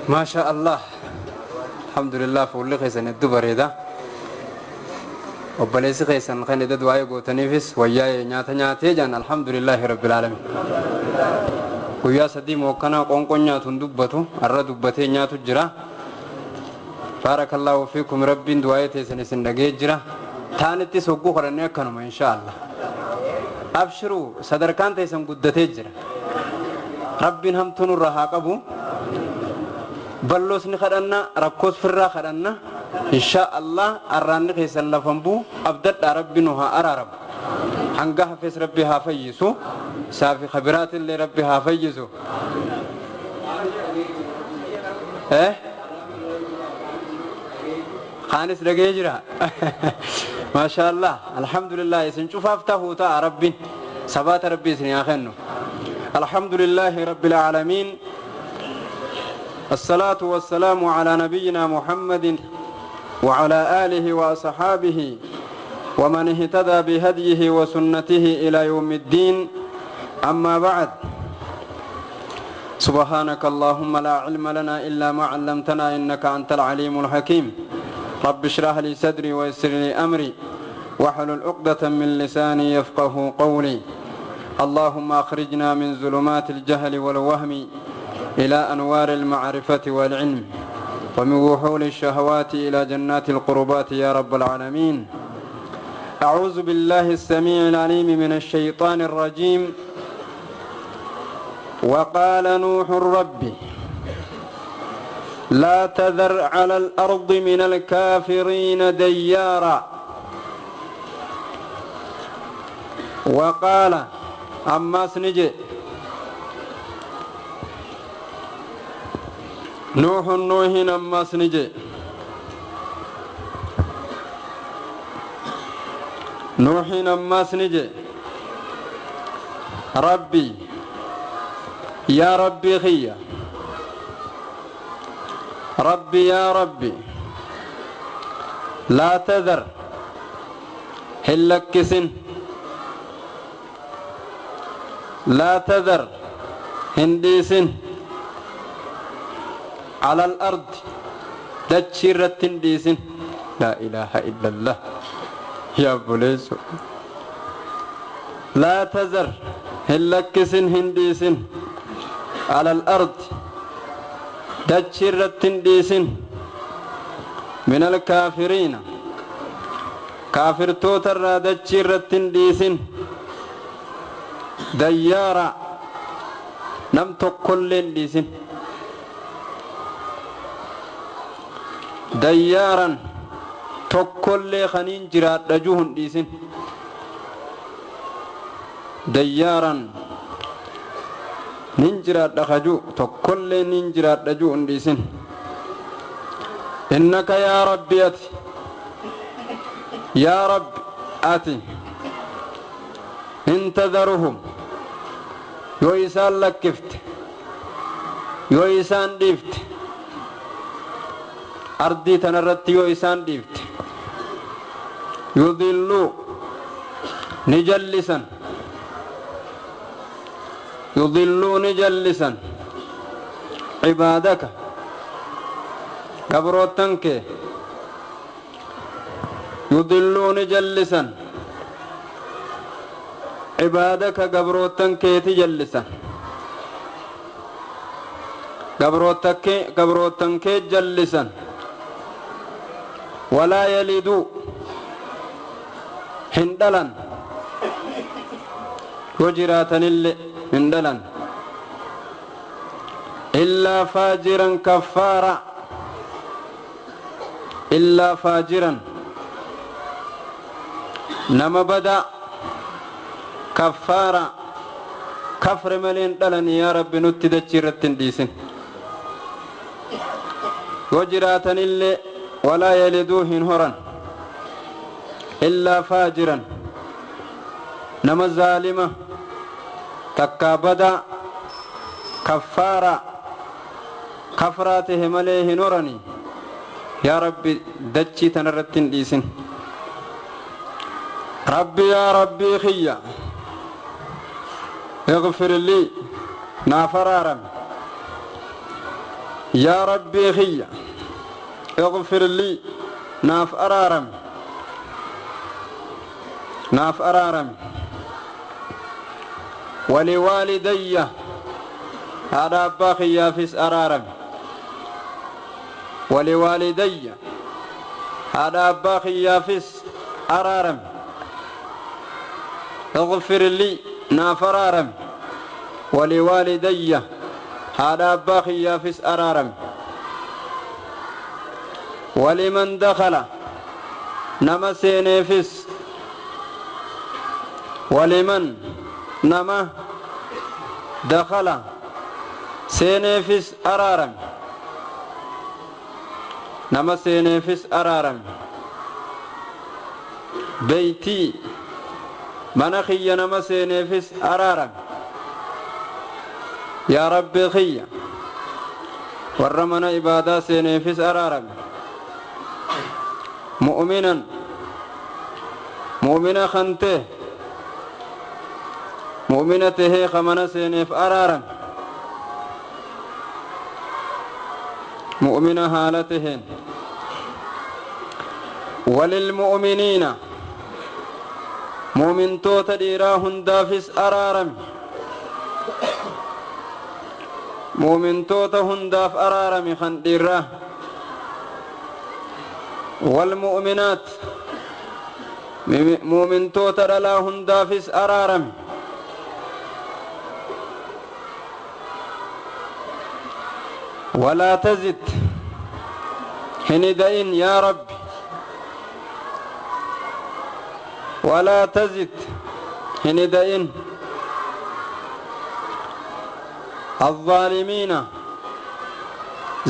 Maasha Allah, alhamdulillah. Fuulli keessan hedduu bareeda. Obboleessi keessan kan edad waa'ee gootaniifis wayyaa'ee nyaata nyaatee jaan. Alhamdulillahi rabbil alamin. Guyyaa 3 mookkanaa qoonqoon nyaatu hin dubbatu, arra dubbatee nyaatu jira. Baarakallaahu fiikum. Rabbiin du'aa'ee teessan isin dhagee jira. Taanittis hogguu kadhannee akkanuma, insha Allah. Abshiruu, sadarkaan teessan guddatee jira. Rabbiin hamtuu nurra haa qabu. Balloos ni kadhanna, rakkoos firraa kadhanna, insha Allah. Arraanni keessan lafan buu abdadhaa. Rabbi nu haa araaramu. Hanga hafes Rabbi haa fayyisu. Saafi kabiraatillee Rabbi haa fayyisu. Eh, kaanis dhagee jira. Maasha Allah, alhamdulillah. Isin cufaaf tahuu ta'a. Rabbiin sabaata Rabbi isin haa kennu. Alhamdulillahi rabbil aalamiin. الصلاة والسلام على نبينا محمد وعلى آله وأصحابه ومن اهتدى بهديه وسنته إلى يوم الدين. أما بعد، سبحانك اللهم لا علم لنا إلا ما علمتنا إنك أنت العليم الحكيم. رب اشرح لي صدري ويسر لي أمري واحلل عقدة من لساني يفقه قولي. اللهم أخرجنا من ظلمات الجهل والوهم إلى أنوار المعرفة والعلم، ومن وحول الشهوات إلى جنات القربات يا رب العالمين. أعوذ بالله السميع العليم من الشيطان الرجيم. وقال نوح رب لا تذر على الأرض من الكافرين ديارا. وقال ammas ni je نوح نوح ammas ni je نوح ammas ni je رب yaa Rabbii kiyya، رب yaa Rabbi، لا تذر hin lakkisin، لا تذر hin dhiisin، على الأرض dachii irratti hin dhiisin. لا إله إلا الله. Yaa obboleesso، لا تذر hin lakkisin, hin dhiisin، على الأرض dachii irratti hin dhiisin، من الكافرين kaafirtoota irraa dachii irratti hin dhiisin، ديارا nam tokkollee hin dhiisin، ديارا tokkollee kaniin jiraadha juu hin dhiisin، ديارا nin jiraadha kajuu tokkollee nin jiraadha juu hin dhiisin. إنك yaa Rabbi ati، yaa Rabbi ati، إن تذرهم yoo isaan lakkifte, yoo isaan dhiifte, ardii tanarratti yoo isaan dhiifte, يضلوا ni jallisan، يضلوا ni jallisan، عبادك gabroottan kee، يضلوا ni jallisan، عبادك gabroottan keeti jallisan, gabroottan kee jallisan. ولا يلدوا hin dhalan, yoo jiraatanillee hin dhalan، إلا فاجرا كفارا، إلا فاجرا nama badaa، كفارا kafre malee hin dhalan. Yaa Rabbi, nutti dachii irratti hin dhiisin. Yoo jiraatanillee ولا يلدوا hin horan، إلا فاجرا nama zaalima takkaa badaa، كفارا kafraa tahe malee hin horani. Yaa Rabbi, dachii tanarratti hin dhiisin. Rabbi yaa Rabbii kiyya، اغفر لي naaf araarame. Yaa Rabbii kiyya, اغفر لي naaf araarami, naaf araarami. ولوالدي haadha abbaa kiyyaafis araarami. ولوالدي haadha abbaa kiyyaafis araarami. اغفر لي naaf araarami. ولوالدي haadha abbaa kiyyaafis araarami. ولمن دخل nama seeneefis. ولمن nama دخل seeneefis araarami, nama seeneefis araarami. بيتي mana kiyya nama seeneefis araarami. Yaa Rabbi kiyya, warra mana ibaadaa seeneefis araarami. مؤمنا mu'mina kan ta'e, mu'mina tahee ka mana seeneef araarami, mu'mina haala taheen. وللمؤمنين mu'mintoota dhiiraa hundaafis araarami, mu'mintoota hundaaf araarami kan dhiiraa. والمؤمنات mu'mintoota dhalaa hundaafis araarami. ولا تزد hin ida'in yaa Rabbi. ولا تزد hin ida'in الظالمين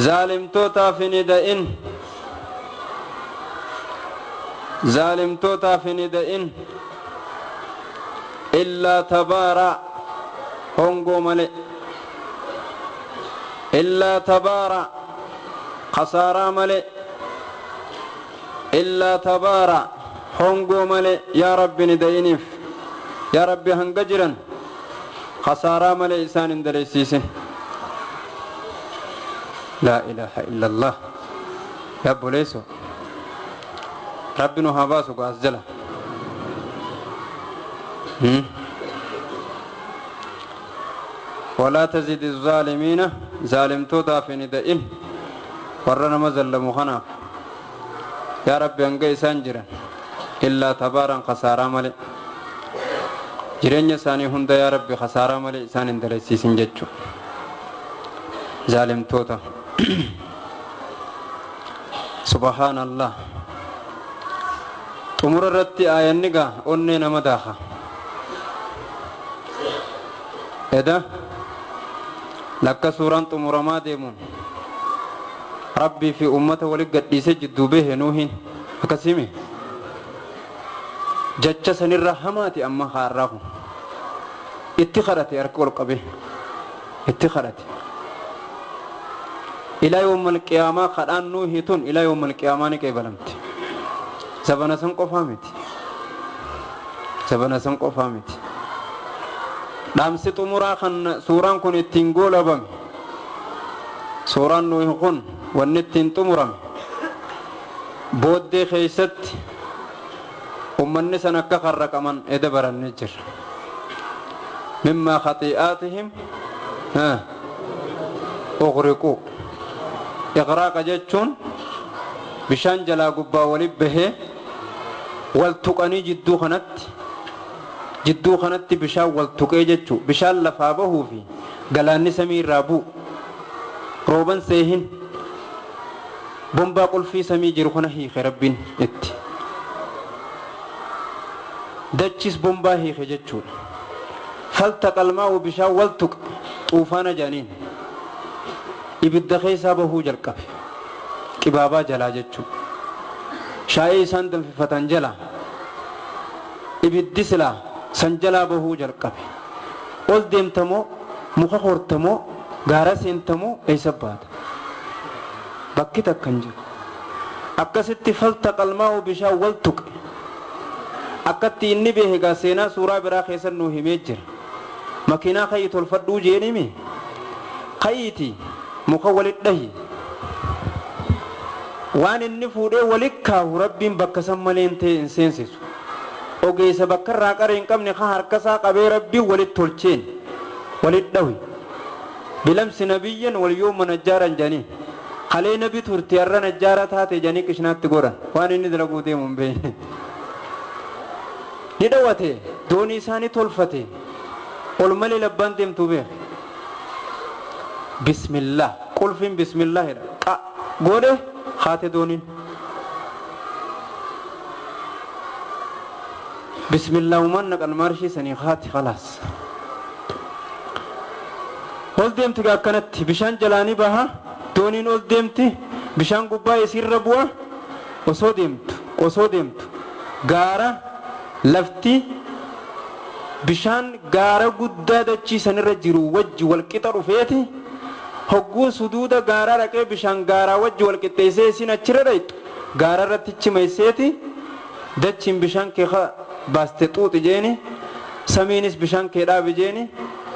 zaalimtootaaf hin ida'in, zaalimtootaaf hin ida'in. إلا تبارا hongoo malee, إلا تبارا khasaaraa malee, إلا تبارا hongoo malee. Yaa Rabbi, hin ida'iniif yaa Rabbi, hanga jiran khasaaraa malee isaan hin dalaysiisin. لا إله إلا الله. Yaa obboleesso, Rabbi nu haa baasu gaas jala. ولا تزد الظالمين zaalimtootaaf hin ida'in, warra nama zallamu kanaaf yaa Rabbi, hanga isaan jiran إلا تبارا khasaaraa malee, jireenya isaanii hunda yaa Rabbi, khasaaraa malee isaan hin dalaysiisin jechuu zaalimtoota. سبحان الله. Xumura irratti aayanni gaa onnee nama daaka eda lakka suuraan xumuramaa deemuun Rabbii fi ummata walit gadhiise jidduu bahe Nuuhin. Akkasimi jecha sanirra hamaati amma haarraa kun itti kadhate, harka ol qabe itti kadhate. إلى يوم القيامة kadhaan Nuuhii tun إلى يوم القيامة ni qeebalamti. Zabana san qofaa miti, zabana san qofaa miti. Dhaamsi xumuraa kan suuraan kun ittiin goolabame, suuraan Nuuhi kun wanni ittiin xumurame, booddee keeysatti ummanni san akka qarraqaman eda barannee jirra. مما خطيئاتهم أغرقوا. إغراق jechuun bishaan jalaa gubbaa walit bahee wal tuqanii jidduu kanatti, jidduu kanatti bishaan wal tuqee jechuu. Bishaan lafaa bahuu fi galaanni samii irraa bu'u rooban seehin bombaa qulfii samii jiru kana hiike Rabbiin itti dachis bombaa hiike jechuudha. فالتقى الماء bishaan wal tuqe, xuufaana jedhaniin. Ibidda keessaa bahuu jalqabe qibaabaa jalaa jechuu, shaayii isaan danfifatan jalaa ibiddi silaa san jalaa bahuu jalqabe. Ol deemtamoo, muka hortamoo, gaara seentamoo, eessa baata? Bakki takka hin jiru. Akkasitti فالتقى الماء bishaan wal tuqe. Akkatti inni beeke gaa seenaa suuraa biraa keessa nuu himee jira. Makiinaa kayyi tolfadhuu jeenimi kayiiti. Muka walit dhahi. Waan inni fuudhee walit kaahu Rabbiin bakka san malee hin ta'e hin seensisu. Ogeessa bakka irraa qaree hin qabne kan harka isaa qabee Rabbiin walit tolcheen walit dhawi. Bilamsi nabiyyan wal yooma najjaaran jedhanii. Kalee nabi turte har'a najjaara taate jedhanii qishinaatti godhan. Waan inni dalaguu deemu hin beekne. Ni dhawate doonii isaa ni tolfate. Ol malee labbaan deemtuu beeka. Bismillah qulfiin bismillahidha. Qa godhe haate dooniin. Bismillaahumaan naqan maarshii sanii haati khalaas. Ol deemti gaa akkanatti bishaan jalaanii baha dooniin ol deemti bishaan gubbaa isiirra bu'a osoo deemtu osoo deemtu gaara lafti bishaan gaara guddaa dachii sanirra jiru wajji walqixa dhufeeti hogguu suduuda gaaraa dhaqee bishaan gaaraa wajji walqixxeessee isiin achirra dhayxu gaara irratti chimeesseeti dachiin bishaan kee baaste xuuxi jeeni samiinis bishaan kee dhaabi jeeni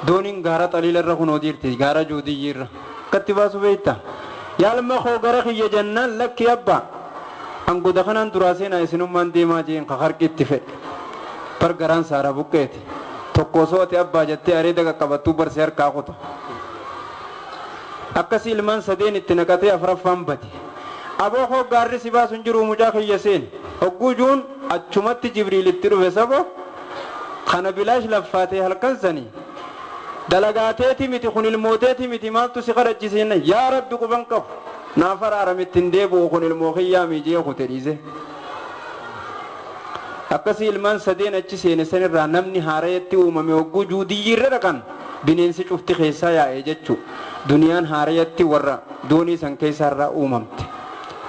dooniin gaara xaliila irra kunoo jirti gaara juudiyyi irra akkatti baasu beekta yaalma koo gara kiyya jennaan lakki abbaa angoda kanaan duraa seenaa isinummaan deemaa jeen ka harki itti fedhe bar garaan saara buqqeeti tokko osoo ati abbaa jettee areeda qaqqabattuu barsee harkaa kuta akkasii ilmaan sadeen itti naqatee afraffaan bade aboo koo gaarri si baasu hin jiru mucaa kiyya seen hogguu juun achumatti Jibriil itti dhufe sabo kana bilaash laffaatee halkan sanii dalagaateeti miti kun ilmooteeti miti maaltu si kadhachisiinna yaa Rabbi quban qabu naaf araaramitti hin deebi'u kun ilmoo kiyyaa miijee kute dhiise. Akkasii ilmaan sadeen achi seene sanirraa namni haarayatti uumame hogguu juudiyyi irra dhaqan bineensi cufti keessaa yaa'e jechuu duniyaan haarayatti warra doonii san keessaarraa uumamte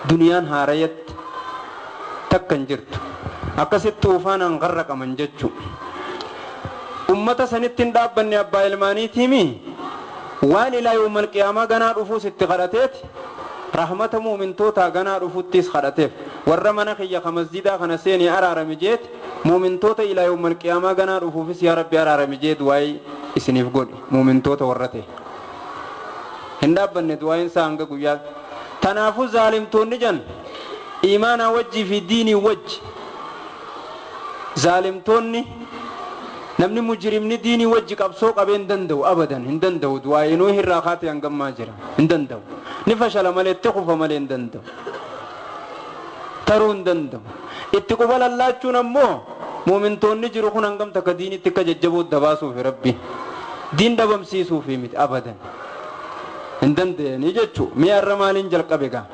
duniyaan haarayatti takka hin jirtu akkasitti tuufaanaan qarraqaman jechuu. Ummata sanitti hin dhaabbanne abbaa ilmaaniitiimi waan ilaa yoomal qiyaamaa ganaa dhufuus itti kadhateeti rahmata muumintootaa ganaa dhufuttis kadhateef warra mana kiyya ka masjidaa kana seenee araarami jeeti muumintoota ilaa yoomal qiyaamaa ganaa dhufuufis yaa Rabbi araarami jee du'aayii isiniif godhe muumintoota warra ta'e. Hin dhaabbanne du'aayin isaa hanga guyyaa. Tanaafuu zaalimtoonni jan iimaanaa wajjii fi diinii wajji zaalimtoonni namni mujrimni diinii wajji qabsoo qabee hin danda'u abadan hin danda'u du'aayinuu hirraa kaatee hangammaa jira hin danda'u ni fashala malee itti kufa malee hin danda'u taruu hin danda'u itti quba lallaachuun ammoo muumintoonni jiru kun hangam takka diinitti akka jajjaboo dabaasuufi Rabbi diin dhabamsiisuufi miti abadan hin danda'anii jechuu mi'a irra maaliin jalqabe gaa.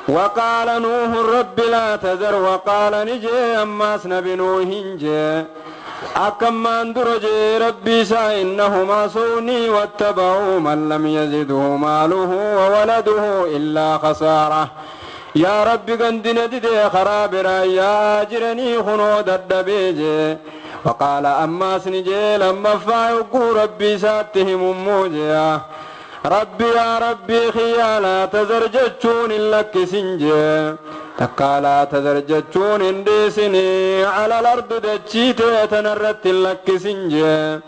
وقال نوح رب لا تذر وقال نجي أماس نبي نوح جي أكما درجي ربي سا إنهما صوني واتبعوا من لم يزده ماله وولده إلا خسارة يا رب قندنا دي خراب يا جرني خنود الدبيجي وقال أماس نجي لما فايقوا ربي ساتهم موجيا ربي يا ربي خيا لا تذر جتشون لك سنجي تكا لا تذر جتشون انديسني على الأرض دجيتي تنرت لك سنجي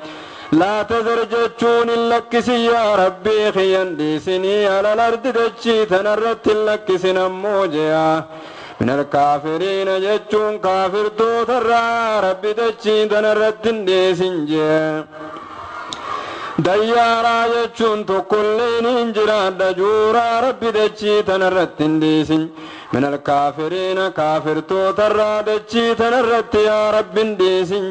لا تذر جتشون لك سي يا ربي خيا انديسني على الأرض دجي تنرت لك سنموجيا من الكافرين جتشون كافر توتر ربي دجي تنرت انديسنجي ديارا جتشون تكلين انجرا دجورا ربي دجي تنرت انديسن من الكافرين كافر توتر دجي تنرت يا رب انديسن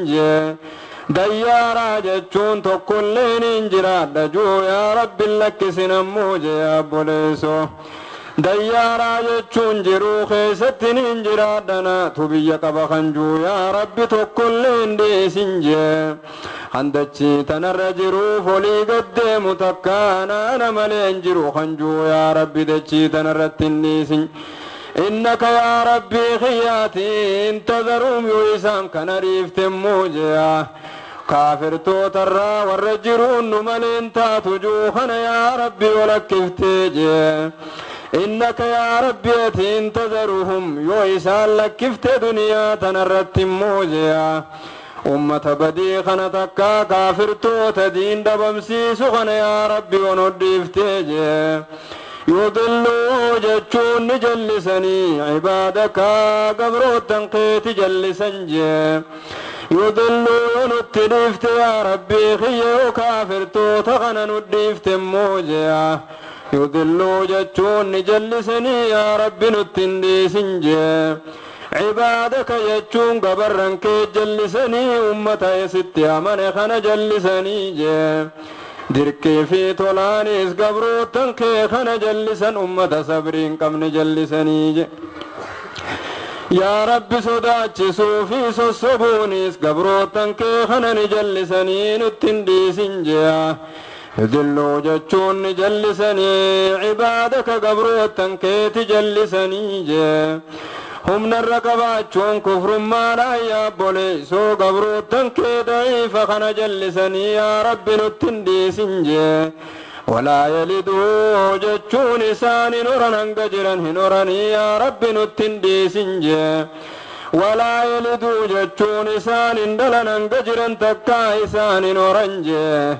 ديارا جتشون تكلين انجرا دجو يا رب لك سنموجي يا بوليسو ديارا جتشون جرو خيستن انجرا دنا تبي قبخنجو يا رب تكلين ديسن عندك تنرجرو فولي قدام تكانا أنا ملين جرو خنجو يا ربي دجي تنرتنيسن إنك يا ربي خياتي انتظرهم يوسام كنريف تموجيا كافر توترا والرجرون ملين تاتجوخنا يا ربي ولك افتيجي إنك يا ربي انتظرهم يوسام لك افت دنيا تنرتموجيا Ummata badii kana takkaa kaafirtoota diin dhabamsiisu kana yaa Rabbi yoo nu dhiiftee jee. Yudilluu jechuun ni jallisanii cibaadaka gabroottan keeti jallisan jee. Yudilluu yoo nutti dhiifte yaa Rabbii kiyya yoo kaafirtoota kana nu dhiifte immoo jee. Yudilluu jechuun ni jallisanii yaa Rabbi nutti hin dhiisin jee. Cibaadaka jechuun gabarran kee jallisanii ummata isitti amane kana jallisanii jee. Dirqii fi tolaanis gabroottan kee kana jallisan ummata sabrii hin qabne jallisanii je. Yaa Rabbi sodaachisuu fi sossobuunis gabroottan kee kana ni jallisanii nutti hin dhiisin jea. Yudilluu jechuun ni jallisanii cibaadaka gabroottan keeti jallisanii jee. Humnarra qabaachuun kufrummaadhaan yaa obboleessoo gabroottan kee da'iifa kana jallisanii yaa Rabbi nutti hin dhiisin jee. Walaa yaliduu jechuun isaan hin horan hanga jiran hin horanii yaa Rabbi nutti hin dhiisin jee. Walaa yaliduu jechuun isaan hin dhalan hanga jiran takkaa isaan hin horan jee.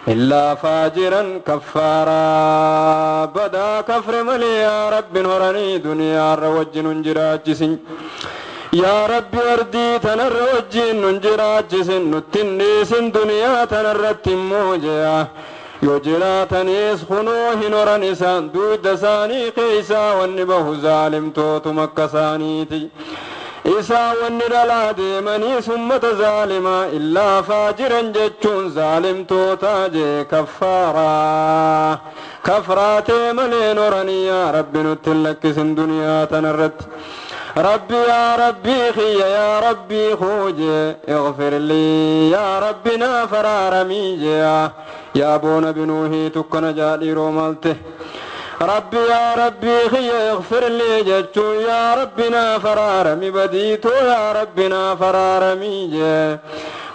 Illaa faajiran kaffaaraa badaa kafre malee yaa Rabbi horanii duniyaarra wajjin nun jiraachisin. Yaa Rabbi ardii tanarra wajjin nun jiraachisin nutti hin dhiisin duniyaa tanarratti immoo jea. Yoo jiraatanis kunoo hin horan isaan dugda isaanii keessaa wanni bahu zaalimtootuma akka isaaniiti. Isaa wanni dhalaa deemanii ummata zaalimaa illaa faajiran jechuun zaalimtoota jee kaffaaraa. Kafraatee malee horanii yaa Rabbi nutti hin lakkisin duniyaa tanarratti. Rabbi yaa Rabbii kiyya yaa Rabbii koo jee اغفر لي yaa Rabbi naaf araaramii jee. Yaa boona binuuhii tukkana jaadhiiroo malte. Rabbi yaa Rabbii kiyya اغفر لي jechuun yaa Rabbi naaf araarami badiitoo yaa Rabbi naaf araaramii jee.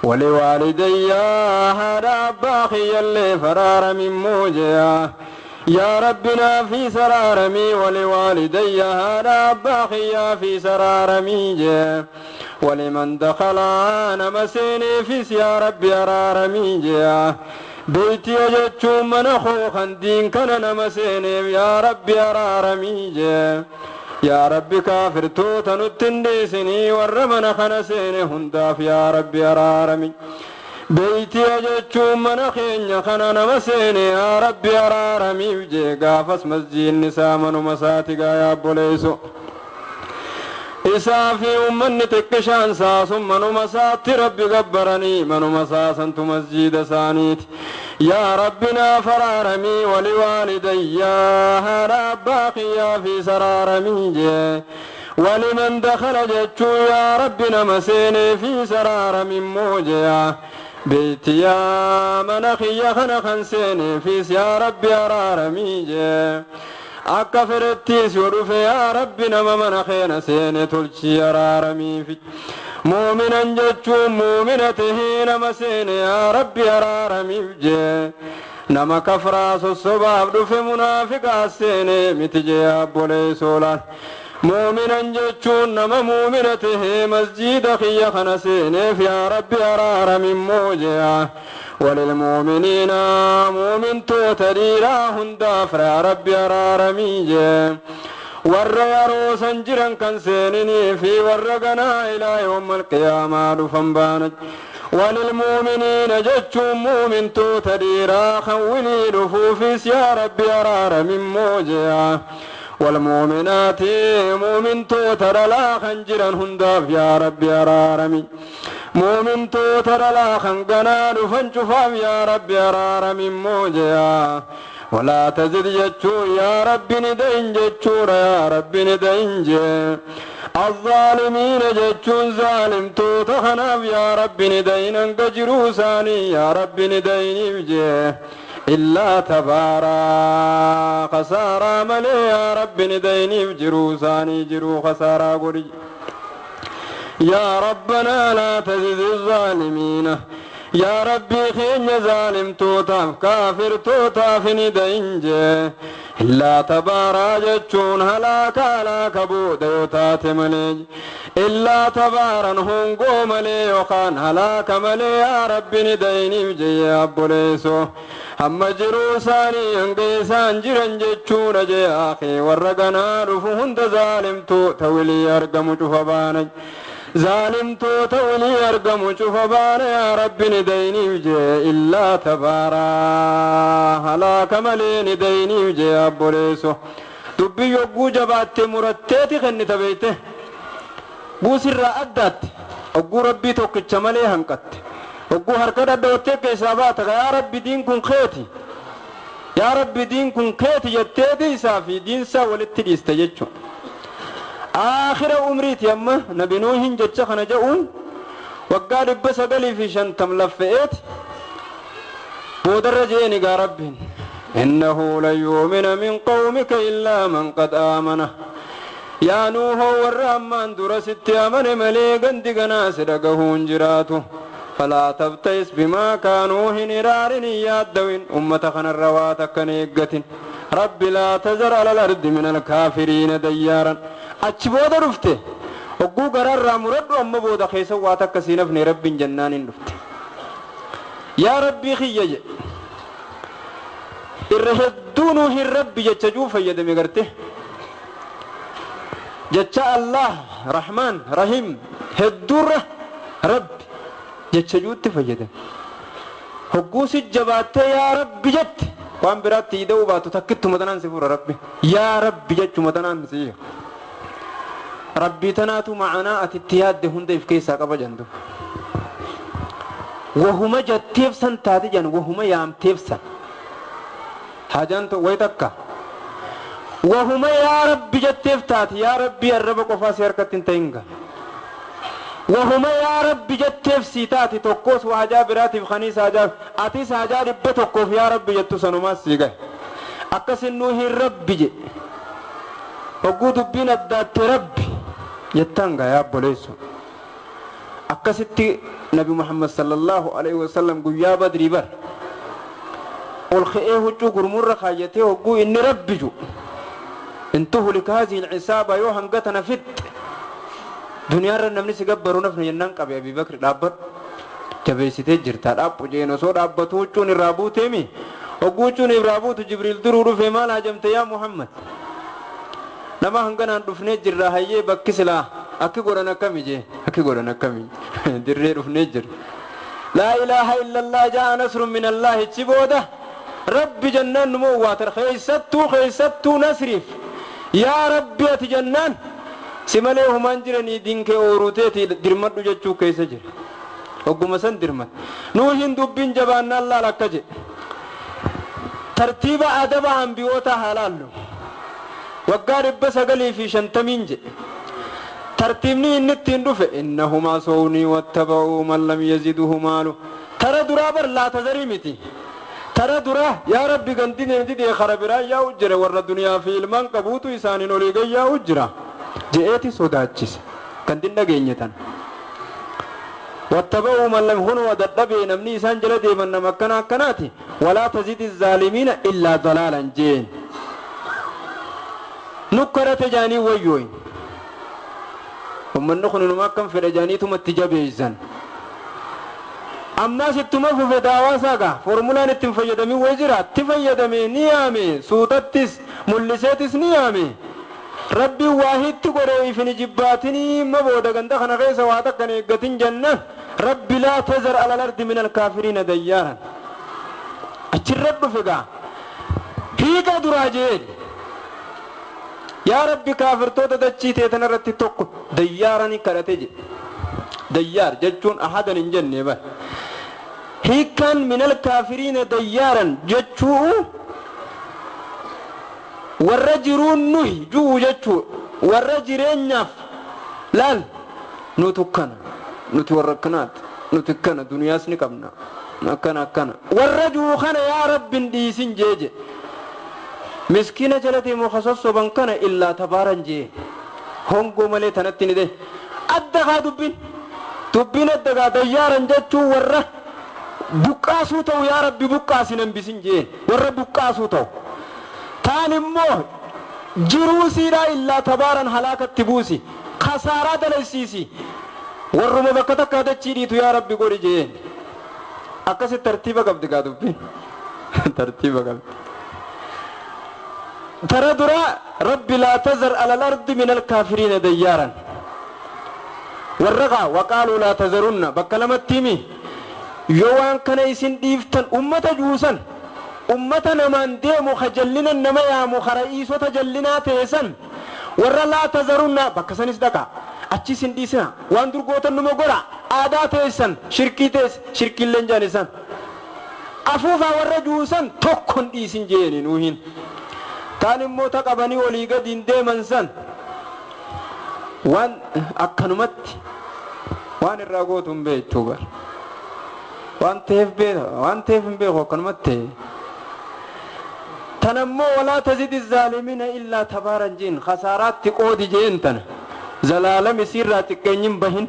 Waliwaalidayya haadha abbaa kiyyallee faraarami immoo jee. Yaa Rabbi naaf saraaramii waliwaalidayya haadha abbaa kiyyaa fi saraaramii jee. Waliman dakhalaa nama seeneefis yaa Rabbi araaramii jee. Beeytiya jechuun mana koo kan diin kana nama seeneef yaa Rabbi araaramii jee. Yaa Rabbi kaafirtoota nutti hin dhiisinii warra mana kana seene hundaaf yaa Rabbi araarami. Beeytiya jechuun mana keenya kana nama seene yaa Rabbi araaramiif jee. Gaafas masjiidni isaa manuma isaati gaa yaa obboleesso. Isaa fi ummanni xiqqishaan isaa sun manuma isaatti Rabbi gabbaranii manuma isaa santu masjiida isaaniiti. Yaa Rabbi naaf araaramii waliwaalidayyaa haadha abbaa kiyyaa fi saraaramii jee. Waliman dakhala jechuun yaa Rabbi nama seenee fi saraarami immoo jee. Beeytiyaa mana kiyya kana kan seeneefis yaa Rabbi araaramii jee. Akka fedhettiis yoo dhufe yaa Rabbi nama mana keena seene tolchii araaramiifi. Muuminan jechuun muumina tahee nama seene yaa Rabbi araaramiif jee. Nama kafraa sossobaaf dhufe munaafiqaa seene miti jee obboleessoo laal. Muuminan jechuun nama muumina tahee masjiida kiyya kana seeneef yaa Rabbi araarami immoo jee. وللمؤمنين مؤمن توتريرا هندا فرا ربي أرارمي جي. ور يروسا جرا كان سينني في ورقنا إلى يوم القيامة دفن بانج. وللمؤمنين جتشو مؤمن توتريرا خولي رفوفيس يا ربي أرارمي موجيا. والمؤمنات مؤمن توتر لا خنجرا هندا يا ربي أرارمي. مؤمن توتر لا خنقنا دفن شفاف يا ربي أرارمي موجيا. ولا تزد جتشو يا ربي ندين جتشو يا ربي ندين جي. الظالمين جتشو ظالم توتخناف يا ربي ندين انقجرو ساني يا ربي ندين جي. إلا تبارا خسارة ملي يا ربي ندين جرو ساني جرو خسارة قري. يا ربنا لا تزد الظالمين يا ربي خين ظالم توتاف كافر توتاف ندين جي. Illaa tabaaraa jechuun halaaka halaaka booda yoo taate malee, illaa tabaaran hongoo malee yookaan halaaka malee yaa Rabbi ni dayniif jee abboleessoo. Hamma jiruu isaanii hanga isaan jiran jechuudha jee akhi, warra ganaa dhufu hunda zaalimtoota wilii argamu cufa baana. Zaalimtoota walii argamu cufa baana yaa Rabbi ni dayniif jee, illaa tabaaraa halaaka malee ni dayniif jee abboleesso. Dubbii yogguu jabaatte muratteeti kennita beeyte, guusirraa addaatti hogguu Rabbii tokkicha malee hanqatte, hogguu harka dhadhoottee keessaa baata, yaa Rabbi diin kun keeti, yaa Rabbi diin kun keeti jetteeti isaa fi diinsaa walitti dhiiste jechuudha. Aakhira umriiti amma Nabi Nuuhin jecha kana jedhuun waggaa 950 laffe'eeti boodarra je'een egaa Rabbiin innahu lan yu'mina min qawmika illaa man qad aamana. Yaa Nuuhoo, warra ammaan dura sitti amane malee gandi ganaa si dhagahuun jiraatu. Falaa tabta'is bimaa kaanuu, hin iraarin, hin yaaddawin, ummata kanarra waa takkan eeggatin. Rabbi laa tazar alal ardi min alkaafiriina dayyaaran. Achi booda dhufte, hogguu garaarraa muradhu, amma booda keessa waa takka siin hafne Rabbiin jennaan hin dhufte. Yaa Rabbii kiyya jedhe. Irra hedduu Nuuhin Rabbi jecha juu fayyadame garte. Jecha Allah Rahmaan Rahim hedduurra Rabbi jecha juutti fayyadame. Hogguu si jabaattee yaa Rabbi jette, waan biraatti ida'uu baatu takkittuma tanaan si fura Rabbi. Yaa Rabbi jechuma tanaan si. Rabbii tanaatu ma'anaa ati itti yaadde hunda if keessaa qaba jantu. Wahuma jetteef san taate jan, wahuma yaamteef san. Haajaan wayi takka. Wahuma yaa Rabbi jetteef taate, yaa Rabbi arraba qofaa si harkatti hin ta'in gaa. Wahuma yaa Rabbi jetteef sii taate, tokkos haajaa biraatiif kaniis haajaa atis haajaa 100f yaa Rabbi jettu sanumaas sii gahe. Akkasin Nuuhin Rabbi jedhe. Hogguu dubbiin addaatte Rabbi jettaan gaa yaa obboleessu. Akkasitti Nabi Muhammad sallallahu alaihi wasallam guyyaa Badrii bar ol ka'ee huccuu gurmurra kaayyatee hogguu inni Rabbi ju, in tuhlika hazihi alcisaaba, yoo hanga tana fixxe duniyaarra namni si gabbaru nafne jennaan qabe Abii Bakri, dhaabbadhu, jabeessitee jirta, dhaabbu jeen. Osoo dhaabbatu huccuun irraa buuteemi. Hogguu huccuun irraa buutu Jibriil duruu dhufe, maal hajamte yaa Muhammad, nama hanganaan dhufnee jirra, hayyee bakki silaa akki godhan akkami jee, akki godhan akkami, dirree dhufnee jirra. Laa ilaaha illallah, jaa nasrun min Allaahi, chi booda Rabbi jennaan numa owwaatar. Keessattuu nasriif yaa Rabbi ati jennaan si malee humaan jiranii dinkee ooruuteeti dirmadhu jechuu keessa jira. Hogguma san dirmat Nuuhin dubbiin jabaannaan laal akka jedhe. Tartiiba adaba ambiyoota haa laallu. Waggaa 950n jedhe. Tartiibni inni ittiin dhufe innahumaa sownii wattaba'uu man lam yaziduhu maalu. Tara duraa bar laa tazarii miti. Tara duraa yaa Rabbi gandi didee kara biraa yaa'u jira, warra duniyaa fi ilmaan qabuutu isaaniin olii gad yaa'u jira je'eeti sodaachise. Gandin dhageenye tan. Wattaba'uu man lam hunuma dadhabee namni isaan jala deeman nama akkana akkanaati. Walaa tazidi zaalimiina illaa dalaalan jeen. Nukkarate jaanii wayyooyin. Ummanni kun inuma akkam fedha jaaniitumatti jabeeysan. Ammaas ittuma fufe daawaasaa gaa, formulaan ittiin fayyadamin wayi jira, itti fayyadame, ni yaame, suutattis mul'iseetis ni yaame. Rabbiin waahitti godhee ifin jibbaatinii ma booda ganda kana keessa waa takkan eeggatin jennaan Rabbi laa tazar alal ardi min alkaafiriina dayyaaran. Achirra dhufe gaa. Hiika duraa jeen. Yaa Rabbi kaafirtoota dachii ta'e tanarratti tokko dayyaaranii kadhate jedhe. Dayyaar jechuun ahadan hin jenne bar. Hiikkaan minal kaafiriina dayyaaran jechuu warra jiruun nuhi ju'u jechuu, warra jireenyaaf laal nuti akkana, nuti warra akkanaati, nuti akkana, duniyaas ni qabna, akkana akkana warra ju'u kana yaa Rabbi hin dhiisin jeeje. Miskiina jala deemu kasossoban kana illaa tabaaran jee, hongoo malee tanatti ni de adda kaa. Dubbiin adda gaa. Dayyaaran jechuun warra buqqaasuu ta'u, yaa Rabbi buqqaasin hambisin jee, warra buqqaasuu ta'u. Taan immoo jiruu siidhaa illaa tabaaran halaakatti buusi, kasaaraa dalaysiisi, warruma bakka takka dachii dhiitu yaa Rabbi godhi jeen. Akkasitti tartiiba qabdi gaa dubbiin, tartiiba qabdi. Tara dura rabbi laa tazar alal ardi min alkaafiriina dayyaaran. Warra gaa waqaaluu laa tazarunna bakka lamatti himi. Yoo waan kana isin dhiiftan, ummata juusan, ummata namaan deemu, ka jallinan nama yaamu, ka ra'iisota jallinaa teessan, warra laa tazarunna bakka sanis dhaqa, achi isin dhiisina, waan durgootan numa godha, aadaa teessan, shirkii teesse, shirkiilleen jaan isan afuufaa, warra juusan tokkon dhiisin jeeni Nuuhin. Taan immoo ta qabanii olii gadiin deeman san waan akkanumatti waan irraa gootu hin beektu bar, waan ta'eef beeka, waan ta'eef hin beeku, akkanumatti ta'e. Tanammoo walaa tazidi zaalimiina illaa tabaaran jeen, kasaaraatti qoodi jeen. Tana zalaalam isiirraa xiqqeenyin bahin,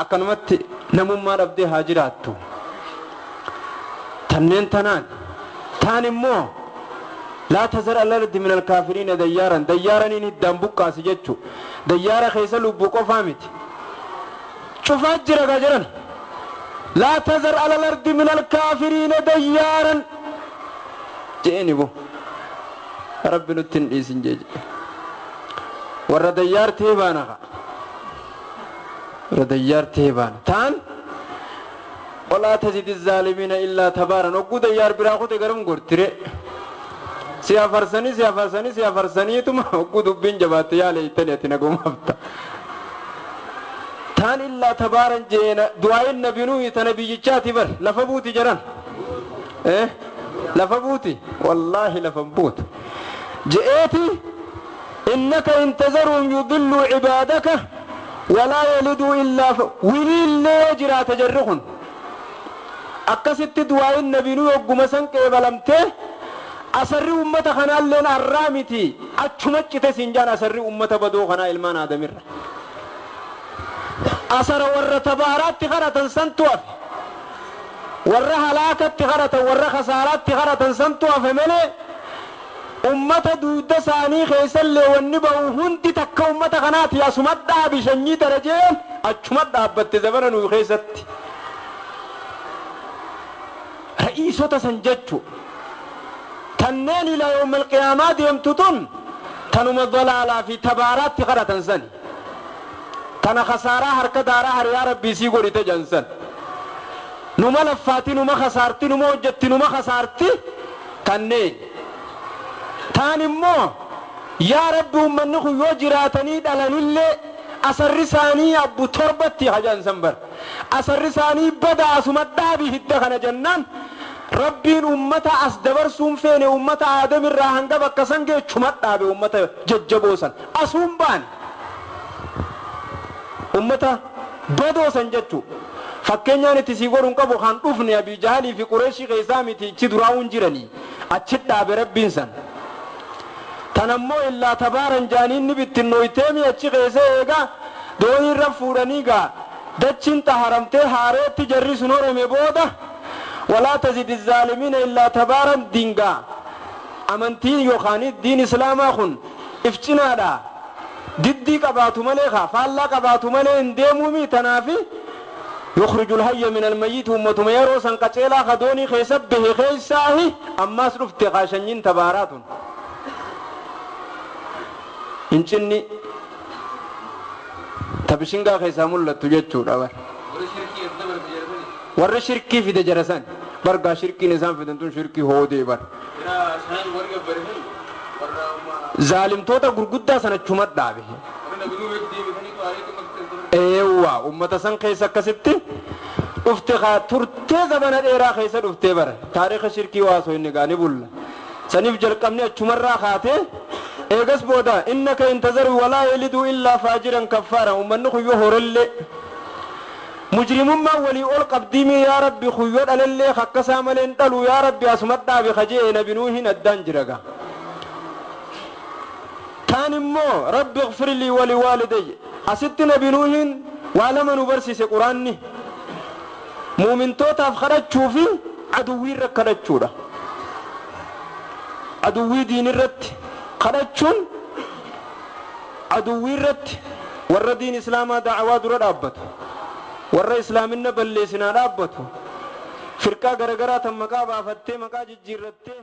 akkanumatti namummaa dhabdee haa jiraattu. Tanneen tanaan. Taan immoo laa tazar alardi min alkaafiriina dayyaaran, dayyaaraniin hiddaan buqqaasi jechu. Dayyaara keessa lubbuu qofaa miti, cufaa jira gaa jedhan. Laa tazar alal ardi min alkaafiriina dayyaaran je'eni. Bo Rabbi nutti hin dhiisin jee jedhe. Warra dayyaartee baana ka warra dayyaartee baana. Taan walaa tazidi zaalimiina illaa tabaaran. Hogguu dayyaar biraa kute garam gortire? Si afarsanii, si afarsanii, si afarsaniituma hogguu dubbiin jabaatte yaa leeytani ati nagumaafta. Taan illaa tabaaran jeena du'aayin Nabi Nuhi tana biyyichaati bar. Lafa buuti jedhan, lafa buuti, wallaahi lafa buutu je'eeti. Innaka in tazaruhum yudilluu cibaadaka walaa yaliduu illaa wiliillee jiraata. Jarri kun akkasitti du'aayin Nabi Nuhi hogguma san qeebalamtee, asarri ummata kanaalleen arraa miti, achuma cite siin jaan. Asarri ummata badoo kanaa ilmaan Aadamirra asara warra tabaaraatti kadhatan santu hafe, warra halaakatti kadhatan, warra kasaaraatti kadhatan santu hafe malee, ummata duudda isaanii keessallee wanni ba'u hundi takka ummata kanaati. Asuma dhaabi sanyii darajeen achuma dhaabbatte. Zabana nuu keessatti ra'iisota san jechu tanneen ilaa yawmal qiyaamaa deemtu tun tanuma dalaalaa fi tabaaraatti kadhatan sani, tana kasaaraa harka daaraa hariyaa Rabbii sii godhite jansan. Numa laffaati, numa kasaarti, numa hojjetti, numa kasaarti tanneen. Taan immoo yaa Rabbi, ummanni kun yoo jiraatanii dhalanillee asarri isaanii abbu torbatti hajansan bar, asarri isaanii bada, asuma dhaabi hidda kana jennaan, Rabbiin ummata as dabarsuun feene. Ummata Aadamirraa hanga bakka san geechuma dhaabe. Ummata jajjaboo san asuun baane, ummata badoo san jechu. Fakkeenyaan itti sii godhuun qabu kan dhufne Abii Jahalii fi Qureeshii keessaa miti, ichi duraa'uun jiranii achi dhaabe Rabbiin san. Tanammoo illaa tabaaran jaaniin ni bittinnooyteemi achi keessa. Eegaa doonii irra fuudhanii gaa dachiin xaharamtee haareetti jarri sun horame booda walaa tazidi zaalimiina illaa tabaaran dingaa. Amantiin yookaan diin Islaamaa kun if cinaadha diddii qabaatu malee, kaa faallaa qabaatu malee hin deemuumi. Tanaafi yukhriju lhayya min almayyit. Ummatuma yeroo san qaceelaa ka doonii keessa bahe keessaahi ammaas dhufte kaa shanyiin tabaaraa tun hincinni ta bishingaa keessaa mul'attu jechuudha bar. Warra shirkii fide jara san bargaa shirkiin isaan fidan tun shirkii hoodee bar. Zaalimtoota gurguddaa sana achuma dhaabe. Eewwa, ummata san keessa akkasitti dhufte kaa turtee zabana dheeraa keessa dhuftee bara. Taariika shirkii waasoo inni gaani bulla saniif jalqabni achumarraa kaatee. Eegas booda innaka intazaru walaa yaliduu illaa faajiran kaffaara. Ummanni kuyyoo horellee mujrimummaan walii ol qabdiimi. Yaa Rabbi, kuyyoo dhalallee akkasaa malee hin dhalu, yaa Rabbi asuma dhaabe kajee Nabi Nuuhin addaan jira gaa. Taan immoo rabbi ighfir lii waliwaalidayya. Asitti Nabi Nuuhin waa lama nu barsiise Quraanni: muumintootaaf kadhachuu fi aduwwiirra kadhachuudha. Aduwwii diinirratti kadhachuun, aduwwii irratti, warra diin Islaamaa da'awaa dura dhaabbatu, warra Islaaminna balleessinaa dhaabbatu, firqaa garagaraa tan maqaa baafattee, maqaa jijjiirrattee.